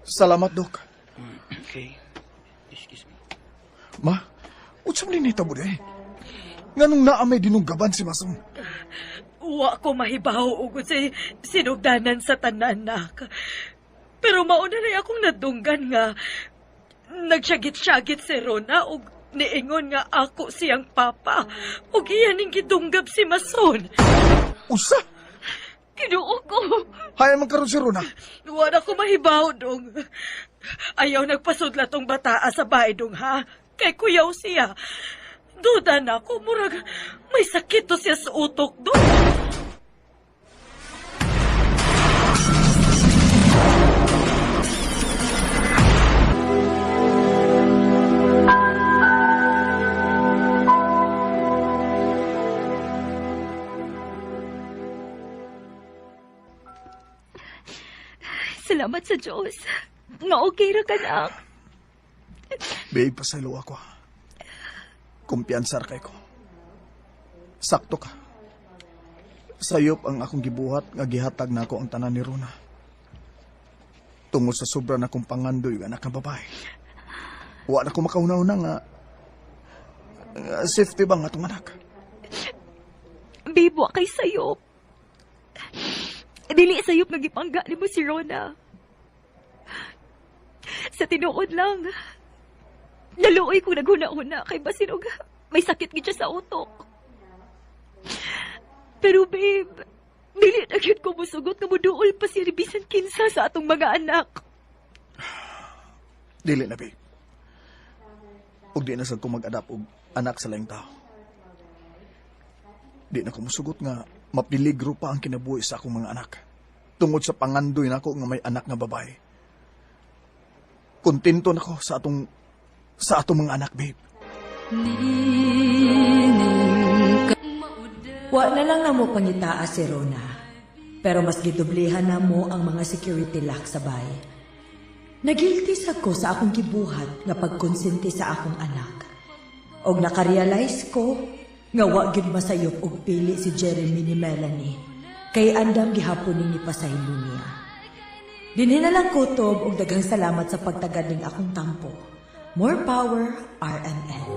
Salamat, Dok. Okay. Excuse me. Ma, unsa man ni nahitabo eh? Nganong naa may dinunggaban si Mason? Wa ko mahibaw og unsay sinugdanan sa tanan, nak. Pero mauna na akong nadunggan nga nagsyagit-syagit si Rona og niingon nga ako siyang papa ug iya ning gidunggab si Mason. Usa? Kinuo ko. Hay man karon si Rona. Wala ko mahibaw, dong. Ayaw nagpasudla tong bataa sa bahay, dong, ha? Kay kuyaw siya. Duda na ako, murag may sakit to siya sa utok, dong. Salamat sa Diyos. Nga okay ra ka, nak. Babe, pasaylo ako. ha. Kumpiyansar kay ko. Sakto ka. Sayop ang akong gibuhat nga gihatag nako ang tanan ni Rona. Tungod sa sobra na kong pangandoy nga anak nga babae. Wa na ko makauna-una nga, nga safety ba nga atong anak. Babe, wa kay sayop. Dili sayop nga gipangga nimo si Rona. Sa tinuod lang. Naluoy ko naghuna-huna kay basin og may sakit gid siya sa utok. Pero babe, dili na gyud ko musugot nga moduol pa si bisan kinsa sa atong mga anak. Dili na, babe. Ug di na sad ko mag-adapt og anak sa laing tao. Di na ko musugot nga mapiligro pa ang kinabuhi sa akong mga anak. Tungod sa pangandoy nako nga may anak nga babae. Kontento na ko sa atong mga anak, babe. Wa na lang namo pangitaa si Rona. Pero mas gidublihan na mo ang mga security lock sa bay. Nagilti sa ko sa akong gibuhat nga pagkonsente sa akong anak. Og nakarealize ko nga wa gyud masayop og pili si Jeremy ni Melanie kay andam gihapon ning nipasaylo niya. Dinhi na lang kutob og daghang salamat sa pagtagad ning akong tampo. More power, RMN.